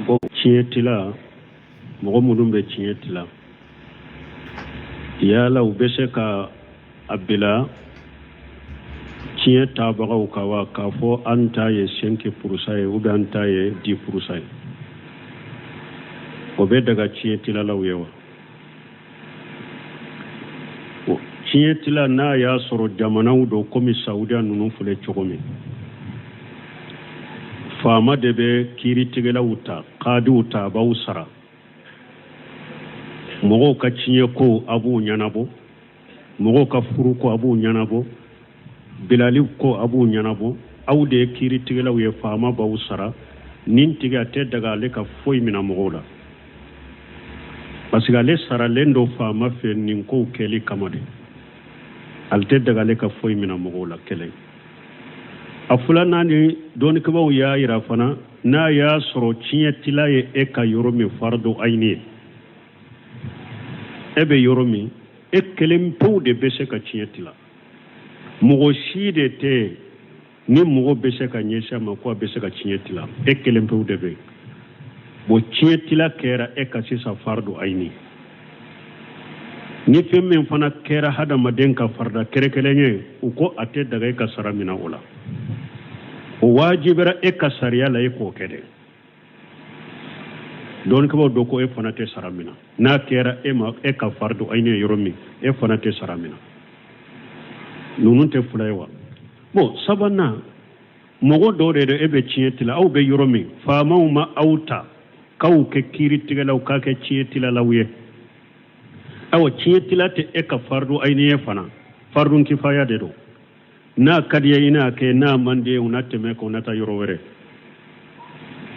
Bon, tiɲɛ tila, mɔgɔ minnu bɛ tiɲɛ tila, yala u bɛ se ka a bila tiɲɛ tabagaw kan wa, k'a fɔ an ta ye 5% ye ou bien an ta ye 10% ye? O bɛ daga tiɲɛ tilalaw ye wa? Tiɲɛ tila, n'a y'a sɔrɔ jamanaw don komi Saudiya ninnu filɛ cogo min, faama de bɛ kiiritigɛlaw ta, kadiw ta, a b'aw sara, mɔgɔw ka tiɲɛ ko a b'u ɲɛnabɔ, mɔgɔw ka furu ko a b'u ɲɛnabɔ, bilali ko a b'u ɲɛnabɔ, aw de ye kiiritigɛlaw ye, faama b'aw sara. Nin tigi a tɛ daga ale ka foyi mina mɔgɔw la, parce que ale saralen don faama fɛ nin kow kɛli kama de. Ale tɛ daga ale ka foyi mina mɔgɔw la. Kelen a filanan ni dɔnnikɛbaaw y'a yira fana, n'a y'a sɔrɔ tiɲɛtila ye e ka yɔrɔ min fardo ayini ye, e bɛ yɔrɔ min, e kelen pewu de bɛ se ka tiɲɛ tila, mɔgɔ si de tɛ yen ni mɔgɔ bɛ se ka ɲɛsin a ma ko a bɛ se ka tiɲɛ tila, e kelen pewu de bɛ yen. Bon, tiɲɛ tila kɛra e ka sisan fardo ayini. Ni fɛn min fana kɛra hadamaden ka farida kɛrɛkɛrɛn ye, u ko a tɛ daga e ka sara mina o la, o wajibira e ka sariya la e k'o kɛ dɛ. Dɔnnikɛbaaw dɔ ko e fana tɛ sara mina n'a kɛra e ma, e ka fardo ayini ye yɔrɔ min, e fana tɛ sara mina. Ninnu tɛ fila ye wa? Bon, sabanan, mɔgɔ dɔw de don, e bɛ tiɲɛ tila, aw bɛ yɔrɔ min, faamaw ma aw ta k'aw kɛ kiiritigɛlaw, k'a kɛ tiɲɛ tilalaw ye. Awa, tiɲɛ tila tɛ e ka fardu ayini ye fana, fardu kifaya de don. N'a ka di ye i n'a kɛ, n'a man di ye u na tɛmɛ kan, u na taa yɔrɔ wɛrɛ.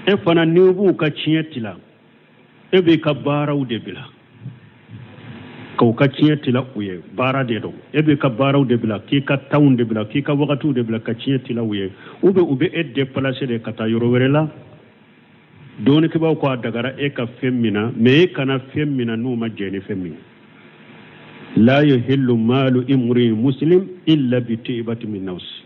E fana n'i b'u ka tiɲɛ tila, e b'i ka baaraw de bila k'u ka tiɲɛ tila u ye. Baara de don, e b'i ka baaraw de bila, k'i ka tanw de bila, k'i ka wagatiw de bila ka tiɲɛ tila u ye, ou bien u bɛ e déplacer de ka taa yɔrɔ wɛrɛ la. Dɔnnikɛbaaw ko a dagara e ka fɛn mina, mais e kana fɛn mina n'u ma jɛ ni fɛn min ye. La yuhillu malu imri muslim illa bi tibati min nafsi.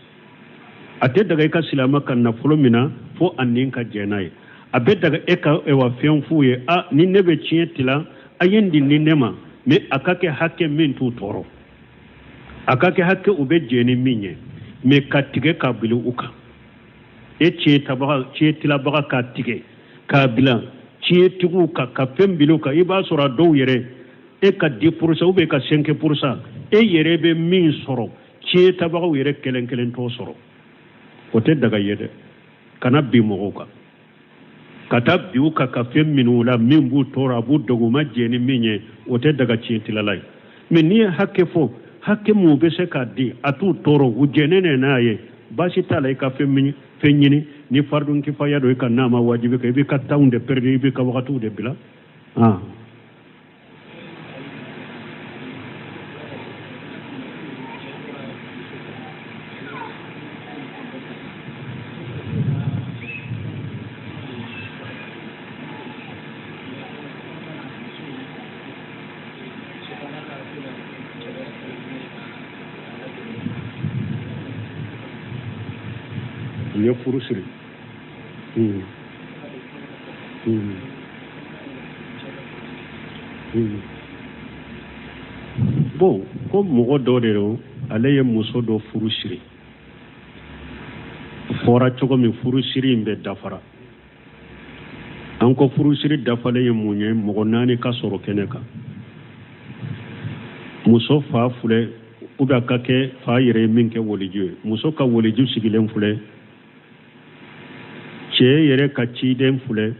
A tɛ daga i ka silama ka nafolo mina fo a nin ka jɛ n'a ye. A bɛ daga e ka ewa fɛn f'u ye: a ni ne bɛ tiɲɛ tila, a ye nin di ni ne ma, mais a ka kɛ hakɛ min t'u tɔɔrɔ, a ka kɛ hakɛ u bɛ jɛ ni min ye. Mais ka tigɛ k'a bila u kan, e tiɲɛ tabaga, tiɲɛ tilabaga ka tigɛ k'a bila tiɲɛtigiw kan, ka fɛn bila u kan, i b'a sɔrɔ a dɔw yɛrɛ, e ka 10% ou bien ka 5%, e yɛrɛ bɛ min sɔrɔ, tiɲɛ tabagaw yɛrɛ kelen kelen t'o sɔrɔ. O tɛ daga ye dɛ. Kana bin mɔgɔw kan, ka taa bin u kan ka fɛn minnu la min b'u tɔɔrɔ, a b'u dogo, u ma jɛ ni min ye, o tɛ daga tiɲɛ tilala ye. Mais n'i ye hakɛ fɔ, hakɛ mun bɛ se k'a di, a t'u tɔɔrɔ, u jɛnnen n'a ye, baasi t'a la i ka fɛn fɛn ɲini. Ni fardun kifaya don i ka, n'a ma wajibi kan, i b'i ka tanw de perdre, i b'i ka wagatiw de bila. Ah. U ye furu siri. Bon, ko mɔgɔ dɔ de don, ale ye muso dɔ furu siri. Fɔra cogo min, furu siri in bɛ dafara. An ko furusiri dafalen ye mun ye? Mɔgɔ naani ka sɔrɔ kɛnɛ kan: muso fa filɛ, ou bien a ka kɛ fa yɛrɛ ye min kɛ waliju ye, muso ka waliju sigilen filɛ, cɛ yɛrɛ ka ciden filɛ,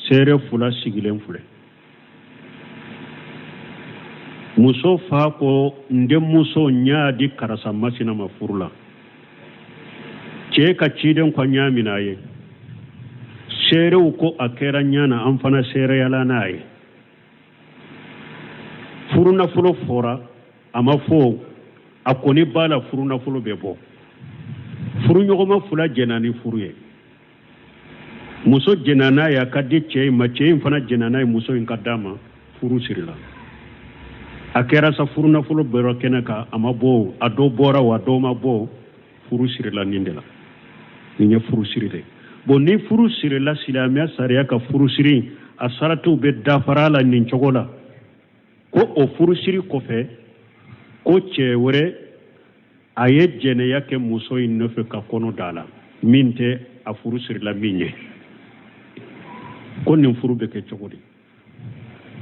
seere fila sigilen filɛ. Muso fa ko n denmuso n y'a di karisa masina ma furu la. Cɛ ka ciden ko n y'a minɛ a ye. Seerew ko a kɛra ɲa na, an fana seereyala n'a ye. Furunafolo fɔra, a ma fɔ, a kɔni b'a la, furunafolo bɛ bɔ. Furuɲɔgɔnma fila jɛnna ni furu ye, muso jɛnna n'a ye a ka di cɛ in ma, cɛ in fana jɛnna n'a ye muso in ka d'a ma, furu sirila. A kɛra sa, furunafolo bɔra kɛnɛ kan, a ma bɔ, a dɔ bɔra wa, a dɔ ma bɔ, furu sirila nin de la. Nin ye furu siri de. Bon, ni furu sirila silamɛya sariya ka furusiri, a saratiw bɛ dafara la nin cogo la, ko o furusiri kɔfɛ, ko cɛ wɛrɛ a ye jɛnɛya kɛ muso in nɔfɛ ka kɔnɔ d'a la min tɛ a furu sirila min ye, ko nin furu bɛ kɛ cogo di?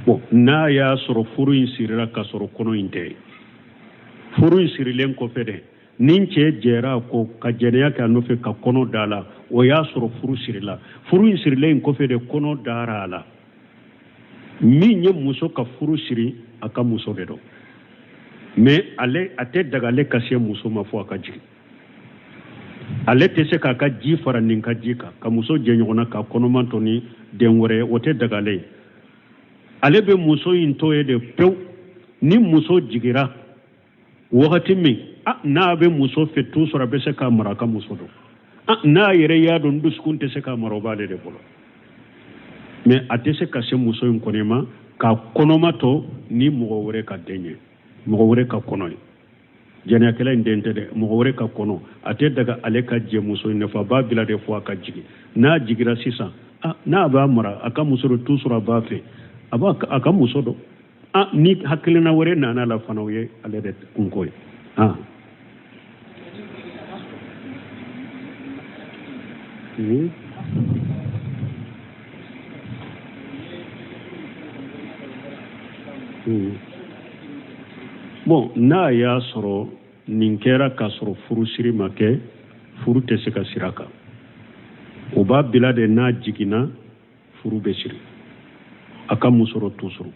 Bon, n'a y'a sɔrɔ furu in sirila k'a sɔrɔ kɔnɔ in tɛ, furu in sirilen kɔfɛ dɛ, ni cɛ jɛra a kɔ ka jɛnɛya kɛ a nɔfɛ ka kɔnɔ d'a la, o y'a sɔrɔ furu sirila. Furu in sirilen kɔfɛ de kɔnɔ dara a la. Min ye muso ka furu siri, a ka muso de don, mais ale a tɛ daga ale ka se muso ma fo a ka jigin. Ale tɛ se k'a ka ji fara nin ka ji kan ka muso jɛ ɲɔgɔn na ka kɔnɔman to ni den wɛrɛ ye, o tɛ daga ale ye. Ale bɛ muso in to yen de pewu. Ni muso jigira wagati min, a n'a bɛ muso fɛ tout sɔrɔ, a bɛ se k'a mara, a ka muso don. A n'a yɛrɛ y'a dɔn dusukun tɛ se k'a mara, o b'ale de bolo, mais a tɛ se ka se muso in kɔni ma k'a kɔnɔma to ni mɔgɔ wɛrɛ ka den ye, mɔgɔ wɛrɛ ka kɔnɔ ye. Jɛnɛyakɛla in den tɛ dɛ, mɔgɔ wɛrɛ ka kɔnɔ. A tɛ daga ale ka jɛ muso in nɔfɛ, a b'a bila de fo a ka jigin. N'a jigira sisan, a n'a b'a mara, a ka muso don tout sɔrɔ, a b'a fɛ, a b'a a ka muso don. A ni hakilina wɛrɛ nana la fana, o ye ale de kunko ye. Ah. Bon, n'a y'a sɔrɔ nin kɛra k'a sɔrɔ furusiri ma kɛ, furu tɛ se ka siri a kan. O b'a bila de, n'a jiginna, furu bɛ siri a ka muso rɔ tout sɔrɔ.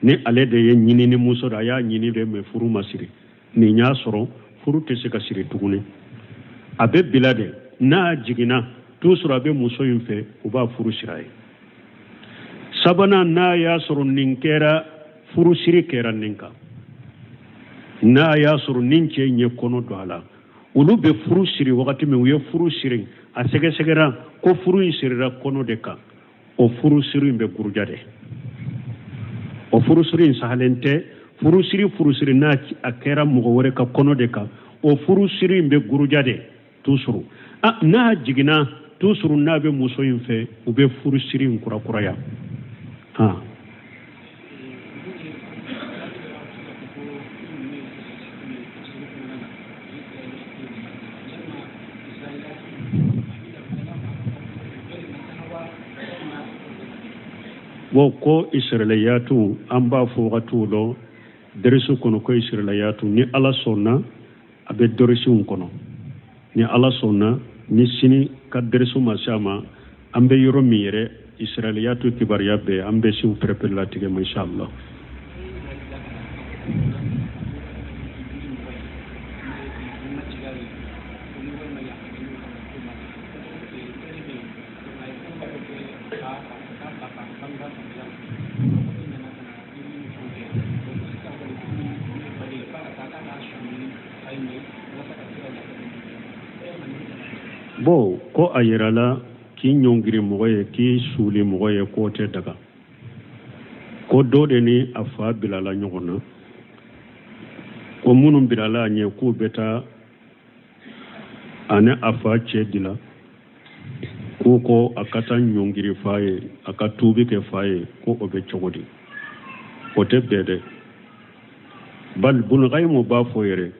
Ni ale de ye ɲinini muso de, a y'a ɲini de, mais furu ma siri, nin y'a sɔrɔ furu tɛ se ka siri tuguni. A bɛ bila de, n'a jiginna tout sɔrɔ, a bɛ muso in fɛ, u b'a furu siri a ye. Sabanan, n'a y'a sɔrɔ nin kɛra, furusiri kɛra nin kan, n'a y'a sɔrɔ nin cɛ in ye kɔnɔ don a la, olu bɛ furu siri wagati min, u ye furu siri, a sɛgɛsɛgɛra ko furu in sirira kɔnɔ de kan, o furusiri in bɛ buruja de. O furusiri in sahalen tɛ. Furusiri n'a a kɛra mɔgɔ wɛrɛ ka kɔnɔ de kan, o furusiri in bɛ buruja de tout sɔrɔ. N'a jiginna tout sɔrɔ, n'a bɛ muso in fɛ, u bɛ furusiri in kurakuraya. Han. Bon, ko israiliyatu, an b'a fɔ wagatiw dɔ derisu kɔnɔ ko israiliyatu, ni Ala sɔnna, a bɛ dɔrisiw kɔnɔ. Ni Ala sɔnna, ni sini ka derisu ma se a ma, an bɛ yɔrɔ min yɛrɛ, israiliyatu kibaruya bɛɛ, an bɛ siw pɛrɛpɛrɛ latigɛ ma, inshallah. Bon, ko a yirala k'i ɲɔngiri mɔgɔ ye, k'i suuli mɔgɔ ye, k'o tɛ daga. Ko dɔ de ni a fa bilala ɲɔgɔn na, ko minnu bilala a ɲɛ, k'u bɛ taa ani a fa cɛ dila, k'u ko a ka taa ɲɔngiri fa ye, a ka tuubi kɛ fa ye, ko o bɛ cogo di? O tɛ bɛn dɛ. Bal Bunukayimu b'a fɔ yɛrɛ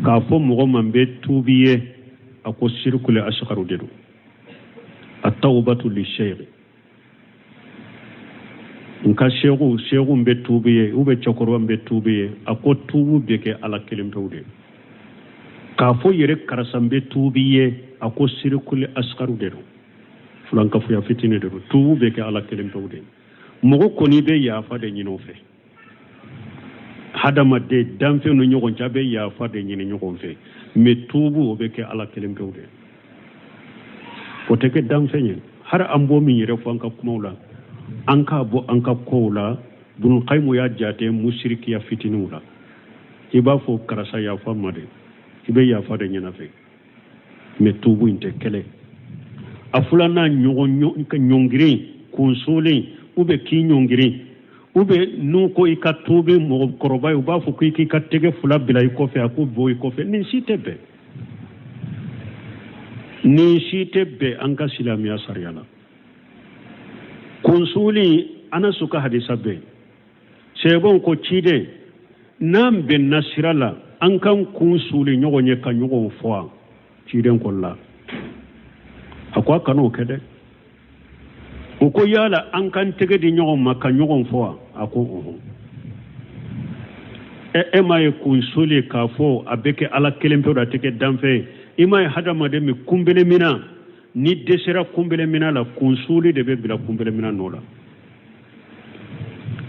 k'a fɔ mɔgɔ ma n bɛ tuubi ye, a ko sirikule asikaru de don, a tawbatu li sheikh, n ka seku, seku n bɛ tuubi ye, u bɛ cɛkɔrɔba n bɛ tuubi ye. A ko tuubu bɛ kɛ Ala kelen pewu de. K'a fɔ yɛrɛ karisa n bɛ tuubi ye, a ko sirikule asikaru de don, fulankafoya fitinin de don. Tuubu bɛ kɛ Ala kelen pewu de. Mɔgɔ kɔni bɛ yafa de ɲini o fɛ. Hadamaden danfɛnw ni ɲɔgɔn cɛ, a bɛ yafa de ɲini ɲɔgɔn fɛ, mais tuubu, o bɛ kɛ Ala kelen pewu de, o tɛ kɛ danfɛn ye. Hari an b'o min yɛrɛ fɔ an ka kumaw la, an k'a bɔ an ka kow la. Bunukayimu y'a jate musirikiya fitininw la. I b'a fɔ karisa yafa ma de, i bɛ yafa de ɲini a fɛ, mais tuubu in tɛ kɛlɛ. A filanan, ɲɔgɔn ɲɔngirin kunsolen, u bɛ k'i ɲɔngirin, u bɛ n'u ko i ka tuubi mɔgɔkɔrɔba ye, u b'a fɔ k'i k'i ka tɛgɛ fila bila i kɔfɛ, a k'o bɔ i kɔfɛ. Nin si tɛ bɛn. Nin si tɛ bɛn an ka silamɛya sariya la. Kunsuli, Anasu ka hadisa bɛ yen. Sahabaw ko ciden, n'an bɛnna sira la, an k'an kun suli ɲɔgɔn ye ka ɲɔgɔn fɔ. Ciden ko la, a ko a kan'o kɛ dɛ. U ko yala an k'an tɛgɛ di ɲɔgɔn ma ka ɲɔgɔn fo wa? A ko ɔhɔn. E m'a ye kunsuli k'a fɔ a bɛ kɛ Ala kelen pe a tɛ kɛ danfɛn ye. I m'a ye hadamaden min kunbele mina, ni dɛsɛra kunbele mina la, kunsuli de bɛ bila kunbele mina nɔ la.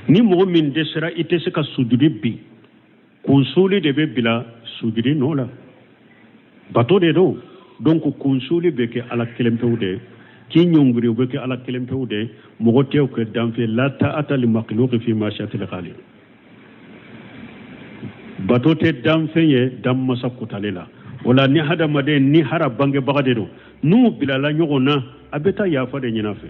Ni mɔgɔ min dɛsɛra, i tɛ se ka sujudi bin, kunsuli de bɛ bila sujudi nɔ la. Bato de don. Donc kunsuli bɛ kɛ Ala kelen pewu de, k'i ɲɔngiri o bɛ kɛ Ala kelen pewu de, mɔgɔ tɛ o kɛ danfɛn. La ta'ata li makhluqi fi ma'siyatil khaliq. Bato tɛ danfɛn ye danmasa kotali la. O la ni hadamaden ni hara bangebaga de don, n'u bilala ɲɔgɔn na, a bɛ taa yafa de ɲin'a fɛ.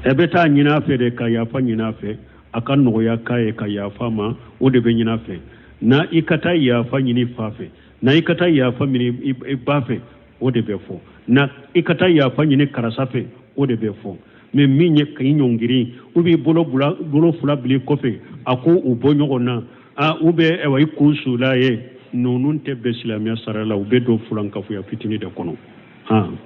E bɛ taa ɲin'a fɛ de ka yafa ɲin'a fɛ, a ka nɔgɔya k'a ye ka yafa ma, o de bɛ ɲin'a fɛ. Na i ka taa yafa ɲini fa fɛ, na i ka taa yafa ɲini i ba fɛ, o de bɛ fɔ. Na i ka taa yafa ɲini karisa fɛ, o de bɛ fɔ. Mais min ye k'i ɲɔngiri, u b'i bolo bolo fila bila i kɔfɛ, a ko u bɔ ɲɔgɔn na, a u bɛ ayiwa i kun sula ye, ninnu tɛ bɛn silamɛya sariya la. U bɛ don fulankafoya fitinin de kɔnɔ. Han.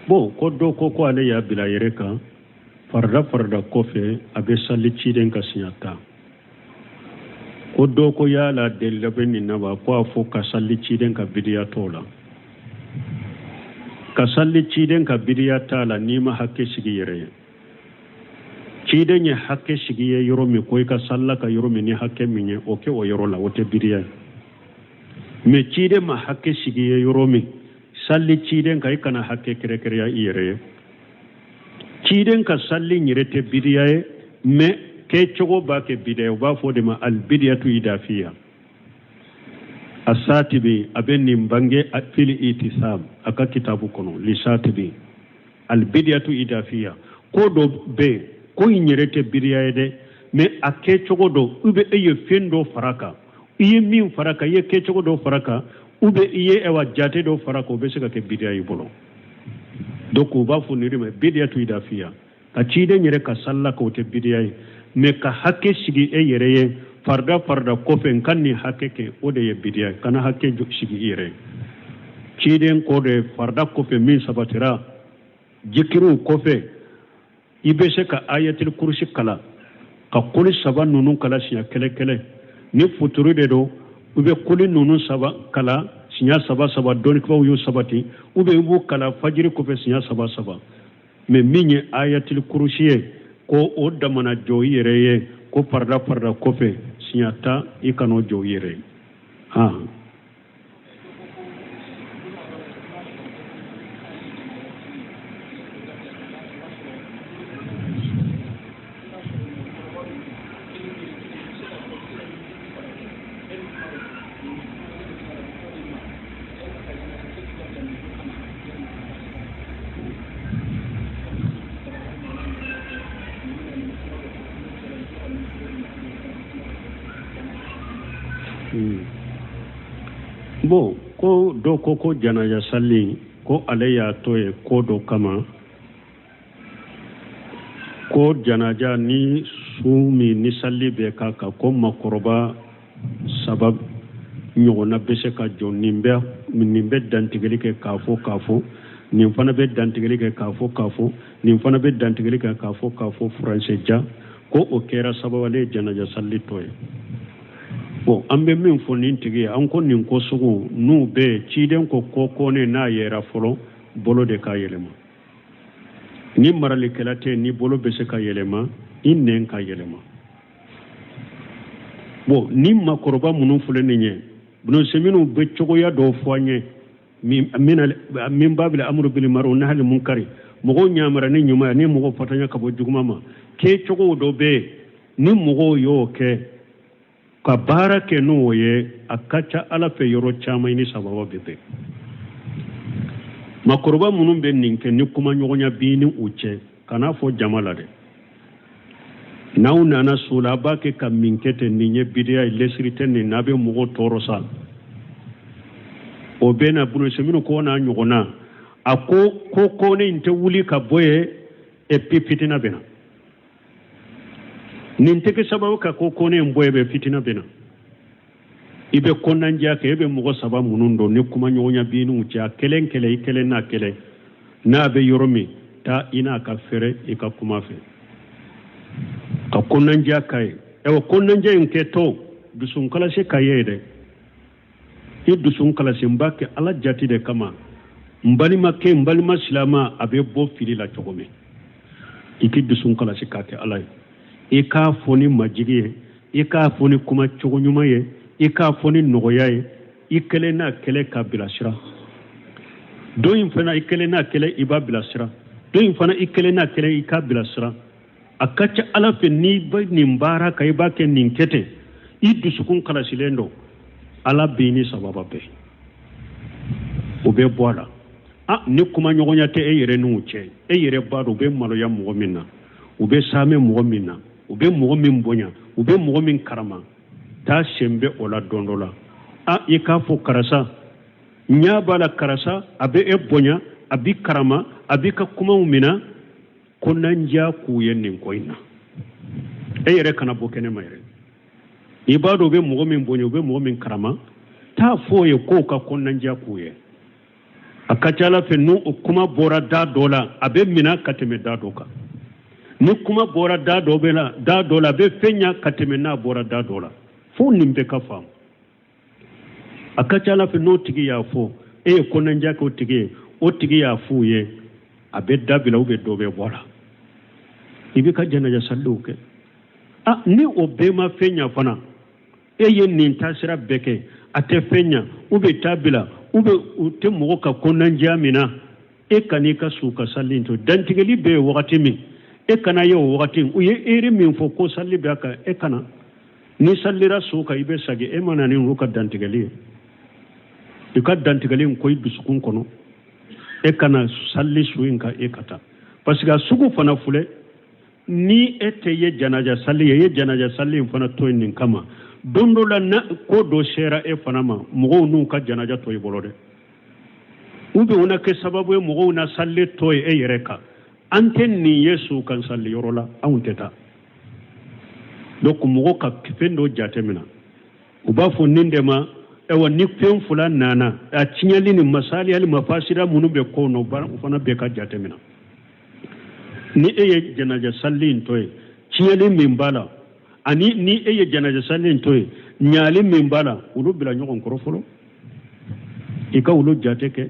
Bon, ko dɔ ko ko ale y'a bila a yɛrɛ kan, farida farida kɔfɛ a bɛ sali ciden kan siɲɛ 10. Ko dɔ ko yala delila bɛ nin na wa? Ko a fɔ ka sali ciden kan bidiya t'o la. Ka sali ciden kan bidiya t'a la n'i ma hakɛ sigi yɛrɛ ye. Ciden ye hakɛ sigi ye yɔrɔ min, ko i ka sal'a kan yɔrɔ min ni hakɛ min ye, o kɛ o yɔrɔ la, o tɛ bidiya ye. Mais ciden ma hakɛ sigi ye yɔrɔ min, sali ciden kan, i kana hakɛ kɛrɛkɛrɛya i yɛrɛ ye. Ciden ka sali yɛrɛ tɛ bidiya ye, mais kɛcogo b'a kɛ bidiya ye. U b'a fɔ o de ma albidiyatu idafiya. Asatibi a bɛ nin bange fil itisam a ka kitabu kɔnɔ lisatibi, albidiyatu idafiya. Ko dɔ bɛ yen, ko in yɛrɛ tɛ bidiya ye dɛ, mais a kɛcogo dɔ, ou bien e ye fɛn dɔ fara kan, i ye min fara kan, i ye kɛcogo dɔ fara kan, ou bien i ye ɛwa jate dɔ fara kan, o bɛ se ka kɛ bidiya y'i bolo. Donc u b'a fɔ nin de ma bidiyatu idafiya. Ka ciden yɛrɛ ka salila kan, o tɛ bidiya ye, mais ka hakɛ sigi e yɛrɛ ye farida farida kɔfɛ, n ka nin hakɛ kɛ, o de ye bidiya ye. Kana hakɛ sigi i yɛrɛ ye. Ciden ko de farida kɔfɛ min sabatira jikiriw kɔfɛ, i bɛ se ka ayatil kurusi kalan, ka koli saba ninnu kalan siɲɛ kelen kelen. Ni futuri de don, u bɛ koli ninnu saba kalan siɲɛ saba saba, dɔnnikɛbaaw y'o sabati, ou bien i b'o kalan fajiri kɔfɛ siɲɛ saba saba. Mais min ye ayatil kurusi ye, ko o damana jɔ i yɛrɛ ye, ko farida farida kɔfɛ siɲɛ 10, i kan'o jɔ i yɛrɛ ye. Han. Bon, ko dɔ ko ko janaja sali, ko ale y'a to ye ko dɔ kama, ko janaja ni su min ni sali bɛ k'a kan, ko makɔrɔba saba ɲɔgɔnna bɛ se ka jɔ, nin bɛ dantigɛli kɛ k'a fɔ k'a fɔ, nin fana bɛ dantigɛli kɛ k'a fɔ k'a fɔ, nin fana bɛ dantigɛli kɛ k'a fɔ k'a fɔ, furancɛ ja, ko o kɛra sababu ale ye janaja sali to ye. Bon, an bɛ min fɔ nin tigi ye, an ko nin ko sugu n'u bɛ ciden ko ko kɔnnen n'a yera fɔlɔ, bolo de k'a yɛlɛma. Ni maralikɛla tɛ, ni bolo bɛ se ka yɛlɛma, i nɛn ka yɛlɛma. Bon, ni makɔrɔba minnu filɛ nin ye, minnu bɛ cogoya dɔw fɔ an ye min babil amru bil ma'ruf nahy anil munkari, mɔgɔw ɲamara ni ɲuman ye, ni mɔgɔw fatanya ka bɔ juguman ma, kɛcogo dɔ bɛ yen, ni mɔgɔw y'o kɛ ka baara kɛ n'o ye, a ka ca Ala fɛ yɔrɔ caman i ni sababa bɛ bɛn. Makɔrɔba minnu bɛ nin kɛ ni kumaɲɔgɔnya b'i ni u cɛ, kan'a fɔ jama la dɛ. N'aw nana so la, a b'a kɛ ka min kɛ ten, nin ye bidiya ye, lesiri tɛ nin na, a bɛ mɔgɔw tɔɔrɔ sa. O bɛ na Bunu Seminu ko n'a ɲɔgɔnna, a ko ko kɔnɛ in tɛ wuli ka bɔ yen, et puis fitina bɛ na. Nin tɛ kɛ sababu ka ko kɔnɛ in bɔ yen, bɛ fitina bɛ na. I bɛ kɔnɔnandiya kɛ, e bɛ mɔgɔ saba minnu dɔn ni kumaɲɔgɔnya b'i n'u cɛ, a kelen kelen, i kelen n'a kelen, n'a bɛ yɔrɔ min, taa i n'a ka fɛrɛ, i ka kuma fɛ ka kɔnɔnandiya k'a ye. Ayiwa, kɔnɔnandiya in kɛtɔ, dusunkalasi ka ye dɛ, i dusun kalasi, n b'a kɛ Ala jati de kama, n balimakɛ, n balima silama, a bɛ bɔ fili la cogo min, i k'i dusun kalasi k'a kɛ Ala ye. I k'a fɔ ni majigi ye, i k'a fɔ ni kuma cogo ɲuman ye, i k'a fɔ ni nɔgɔya ye, i kelen n'a kelen k'a bilasira. Don in fana, i kelen n'a kelen, i b'a bilasira. Don in fana, i kelen n'a kelen, i k'a bilasira. A ka ca Ala fɛ, n'i bɛ nin baara kan, i b'a kɛ nin kɛ ten, i dusukun kalasilen don, Ala b'i ni sababa bɛɛ, o bɛ bɔ a la. A ni kumaɲɔgɔnya tɛ e yɛrɛ n'u cɛ, e yɛrɛ b'a dɔn u bɛ maloya mɔgɔ min na, u bɛ saamɛ mɔgɔ min na, u bɛ mɔgɔ min bonya, u bɛ mɔgɔ min karama, taa sen bɛ o la don dɔ la, a i k'a fɔ karisa, n ɲɛ b'a la karisa a bɛ e bonya, a b'i karama, a b'i ka kumaw minɛ, ko n'an diya k'u ye nin ko in na. E yɛrɛ kana bɔ kɛnɛ ma yɛrɛ, i b'a dɔn u bɛ mɔgɔ min bonya, u bɛ mɔgɔ min karama, taa fɔ o ye k'o ka kɔnɔnandiya k'u ye. A ka ca Ala fɛ, n'o o kuma bɔra da dɔ la, a bɛ minɛ ka tɛmɛ da dɔ kan. Ni kuma bɔra da dɔ bɛ la, da dɔ la, a bɛ fɛn ɲa ka tɛmɛ n'a bɔra da dɔ la. Fo nin bɛɛ ka faamu. A ka ca Ala fɛ, n'o tigi y'a fɔ e ye, kɔnɔnandiya k'o tigi ye, o tigi y'a f'u ye, a bɛ dabila, u bɛ dɔ bɛ bɔ a la, i bɛ ka janaja saliw kɛ. A ni o bɛɛ ma fɛn ɲa fana, e ye nin taasira bɛɛ kɛ, a tɛ fɛn ɲa, u bɛ taa bila, u bɛ u tɛ mɔgɔ ka kɔnɔnandiya min na, e kan'i ka su ka sali to. Dantigɛli bɛ yen wagati min, e kana ye o wagati. U ye eri min fɔ ko sali bɛ a kan, e kana. Ni salira su kan, i bɛ sagi, e ma na ni olu ka dantigɛli ye. I ka dantigɛli in ko i dusukun kɔnɔ, e kana sali su in kan, e ka taa, parce que a sugu fana filɛ. Ni e tɛ ye janaja sali ye, i ye janaja sali in fana to yen nin kama. Don dɔ la, na ko dɔ sera e fana ma, mɔgɔw n'u ka janaja to i bolo dɛ, ou bien o na kɛ sababu ye mɔgɔw na sali to ye e yɛrɛ kan. An tɛ nin ye su kan sali yɔrɔ la, anw tɛ taa. Donc mɔgɔ ka fɛn dɔ jate minɛ, u b'a fɔ nin de ma, ayiwa, ni fɛn fila nana, a tiɲɛli ni masali, hali mafasira minnu bɛ ko nɔ, o fana bɛɛ ka jate minɛ. Ni e ye janaja sali in to yen, tiɲɛli min b'a la, ani ni e ye janaja sali in to yen, ɲaali min b'a la, olu bila ɲɔgɔn kɔrɔ fɔlɔ, i ka olu jate kɛ.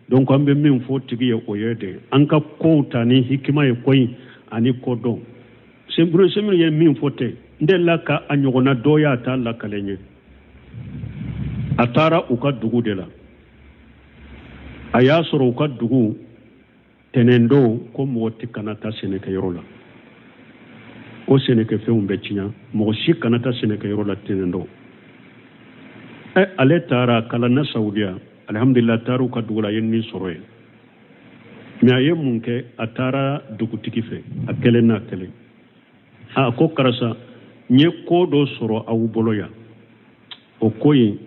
Donc an bɛ min fɔ tigi ye, o ye de an ka kow ta ni hikima ye, ko in ani kodɔn. Senburu ye min fɔ ten, n delila ka a ɲɔgɔnna dɔ y'a ta lakale n ye. A taara u ka dugu de la, a y'a sɔrɔ u ka dugu tɛnɛndon ko mɔgɔ tɛ kana taa sɛnɛkɛyɔrɔ la, ko sɛnɛkɛfɛnw bɛ tiɲɛ, mɔgɔ si kana taa sɛnɛkɛyɔrɔ la tɛnɛndon. Ɛ, ale taara kalan na Saudiya, alihamudulila, taara u ka dugu la, a ye nin sɔrɔ yen. Mais a ye mun kɛ? A taara dugutigi fɛ, a kelen n'a kelen, a ko karisa, n ye ko dɔ sɔrɔ aw bolo yan, o ko in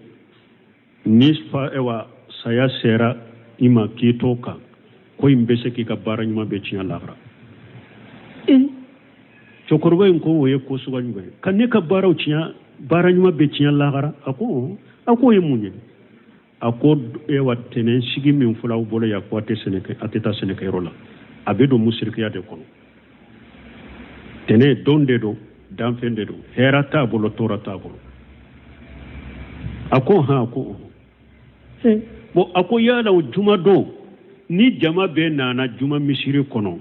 ni fa, ayiwa, saya sera i ma k'i to kan, ko in bɛ se k'i ka baara ɲuman bɛɛ tiɲɛ lahara. Cɛkɔrɔba in ko o ye ko sugu jumɛn ye ka ne ka baaraw tiɲɛ, baara ɲuman bɛɛ tiɲɛ lahara? A ko o ye mun ye? A ko ewa, tɛnɛn sigi min fɔra aw bolo yan, ko a tɛ sɛnɛkɛ, a tɛ taa sɛnɛkɛyɔrɔ la, a bɛ don musirikiya de kɔnɔ. Tɛnɛn don de don, danfɛn de don, hɛrɛ t'a bolo, tɔɔrɔ t'a bolo. A ko hɔn, a ko bon, a ko yala o juma don, ni jama bɛɛ nana juma misiri kɔnɔ,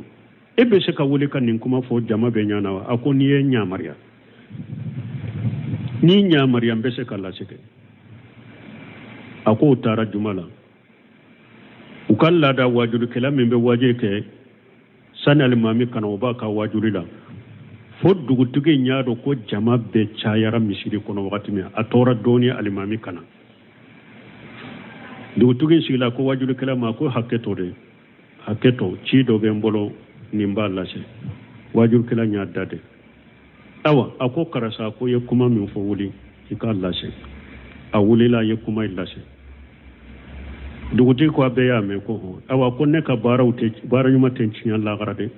e bɛ se ka wele ka nin kuma fɔ jama bɛɛ ɲɛna wa? A ko n'i ye ɲamariya, n'i ɲamariya, n bɛ se ka lase kɛ. A ko u taara juma la, u ka laada wajulikɛla min bɛ wajuli kɛ sani alimami kana, o b'a ka wajuli la fo dugutigi in y'a dɔn ko jama bɛɛ cayara misiri kɔnɔ wagati min, a tora dɔɔni alimami kana. Dugutigi sigila ko wajulikɛla ma ko hakɛ to de, hakɛ to, ci dɔ bɛ n bolo, nin b'a lase. Wajulikɛla y'a da de. Awa, a ko karisa, ko i ye kuma min fɔ, wuli i k'a lase. A wulila, a ye kuma in lase. Dugutigi ko a bɛɛ y'a mɛn ko hɔn. Awa, ko ne ka baaraw tɛ baara ɲuman tɛ tiɲɛ lagara dɛ.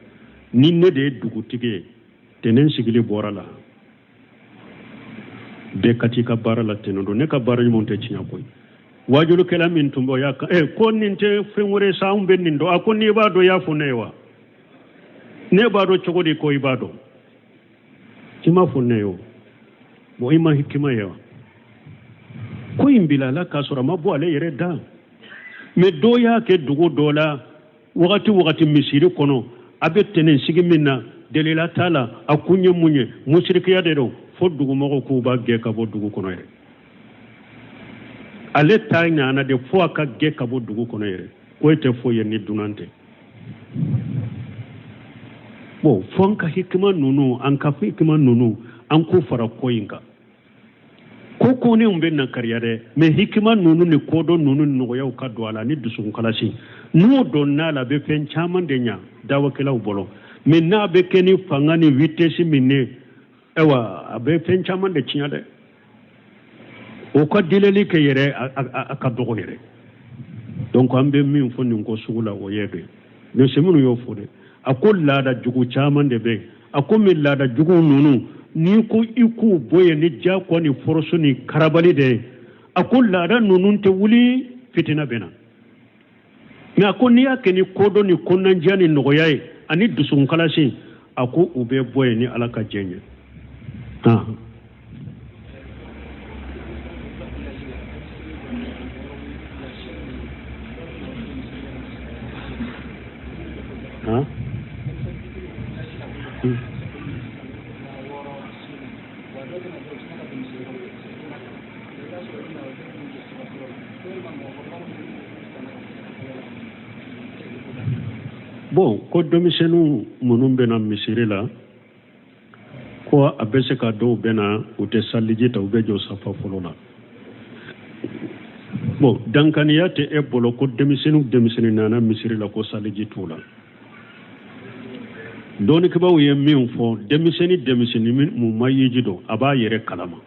Ni ne de ye dugutigi ye, tɛnɛn sigili bɔra la, bɛɛ ka t'i ka baara la tɛnɛn don, ne ka baara ɲumanw tɛ tiɲɛ koyi. Wajulikɛla min tun b'o y'a kan ko nin tɛ fɛn wɛrɛ sa, anw bɛ nin dɔn. A ko n'i b'a dɔn, i y'a fɔ ne ye wa? Ne b'a dɔn cogo di ko i b'a dɔn? I m'a fɔ ne ye o. Bon, i ma hikima ye wa? Ko in bilala k'a sɔrɔ a ma bɔ ale yɛrɛ da. Mais dɔ y'a kɛ dugu dɔ la, wagati wagati misiri kɔnɔ, a bɛ tɛnɛn sigi min na, delila t'a la, a kun ye mun ye? Musirikiya de don. Fo dugumɔgɔw k'u b'a gɛn ka bɔ dugu kɔnɔ yɛrɛ. Ale ta ɲana de fo a ka gɛn ka bɔ dugu kɔnɔ yɛrɛ, ko e tɛ foyi ye ni dunan tɛ. Bon, fo an ka hikima ninnu, an ka hikima ninnu, an k'u fara ko in kan. Ko kɔnnenw bɛ na kariya dɛ, mais hikima ninnu ni kodɔn ninnu ni nɔgɔyaw ka don a la ni dusukunkalasi n'o donna a la, a bɛ fɛn caman de ɲa dawakɛlaw bolo. Mais n'a bɛ kɛ ni fanga ni vitesse min ye, ayiwa, a bɛ fɛn caman de tiɲɛ dɛ. O ka delili kɛ yɛrɛ, a ka dɔgɔ yɛrɛ. Donc an bɛ min fɔ nin ko sugu la, o ye de nin minnu y'o fɔ dɛ. A ko laada jugu caman de bɛ yen. A ko min laada jugu ninnu, n'i ko i k'u bɔ yen ni diyagoya ni force ni karabali de ye, a ko laada ninnu tɛ wuli, fitina bɛ na. Mais a ko n'i y'a kɛ ni kodɔn ni kɔnɔnajɛya ni nɔgɔya ye ani dusukunkalasi, a ko u bɛ bɔ yen ni Ala ka jɛn ye. Han? Bon, ko denmisɛnninw minnu bɛ na misiri la, ko a bɛ se ka dɔw bɛ na, u tɛ saliji ta, u bɛ jɔ safa fɔlɔ la. Bon, dankaniya tɛ e bolo ko denmisɛnnin denmisɛnnin nana misiri la ko saliji t'u la. Dɔnnikɛbaaw ye min fɔ, denmisɛnnin denmisɛnnin mun ma yeji dɔn, a b'a yɛrɛ kalama,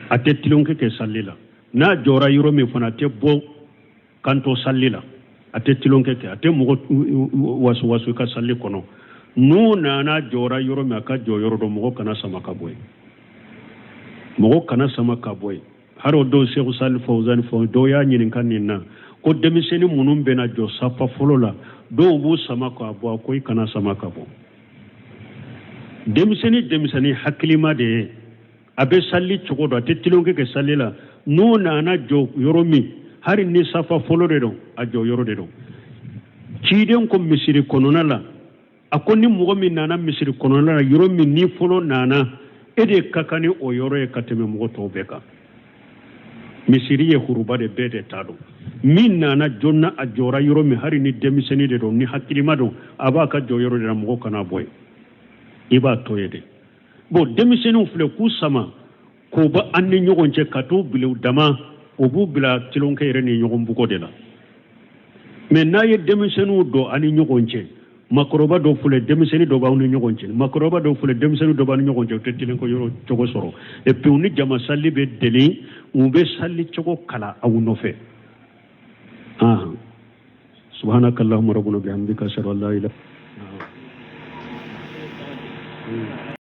a tɛ tulonkɛ kɛ sali la. N'a jɔra yɔrɔ min fana, a tɛ bɔ kanto sali la, a tɛ tulonkɛ kɛ, a tɛ mɔgɔ wasu wasu ka sali kɔnɔ. N'u nana jɔra yɔrɔ min, a ka jɔ yɔrɔ dɔn, mɔgɔ kana sama ka bɔ yen, mɔgɔ kana sama ka bɔ yen. Hari o don, Seku Sali Fawuzani fɔ, dɔw y'a ɲininka nin na ko denmisɛnnin minnu bɛna jɔ safa fɔlɔ la, dɔw b'u sama ka bɔ. A ko i kana sama ka bɔ. Denmisɛnnin denmisɛnnin hakilima de ye, a bɛ sali cogo dɔn, a tɛ tulonkɛ kɛ sali la. N'o nana jɔ yɔrɔ min, hali ni safa fɔlɔ de don, a jɔ yɔrɔ de don. Ciden ko misiri kɔnɔna la, a ko ni mɔgɔ min nana misiri kɔnɔna la, yɔrɔ min ni fɔlɔ nana, e de ka kan ni o yɔrɔ ye ka tɛmɛ mɔgɔ tɔw bɛɛ kan. Misiri ye huruba de, bɛɛ de ta don. Min nana joona, a jɔra yɔrɔ min, hali ni denmisɛnnin de don, ni hakilima don, a b'a ka jɔ yɔrɔ de la, mɔgɔ kana bɔ yen, i b'a to yen de. Bon, denmisɛnninw filɛ k'u sama k'u bɔ an ni ɲɔgɔn cɛ ka t'u bila u dama, o b'u bila tulonkɛ yɛrɛ ni ɲɔgɔn bugɔ de la. Mais n'a ye denmisɛnninw don an ni ɲɔgɔn cɛ, makɔrɔba dɔ filɛ, denmisɛnnin dɔ b'aw ni ɲɔgɔn cɛ, makɔrɔba dɔ filɛ, denmisɛnnin dɔ b'aw ni ɲɔgɔn cɛ, u tɛ tulonkɛ yɔrɔ cogo sɔrɔ. Et puis u ni jama sali bɛ deli, u bɛ sali cogo kalan aw nɔfɛ. Subhanaka allahumma rabbana bihamdika, ashhadu an la ilaha.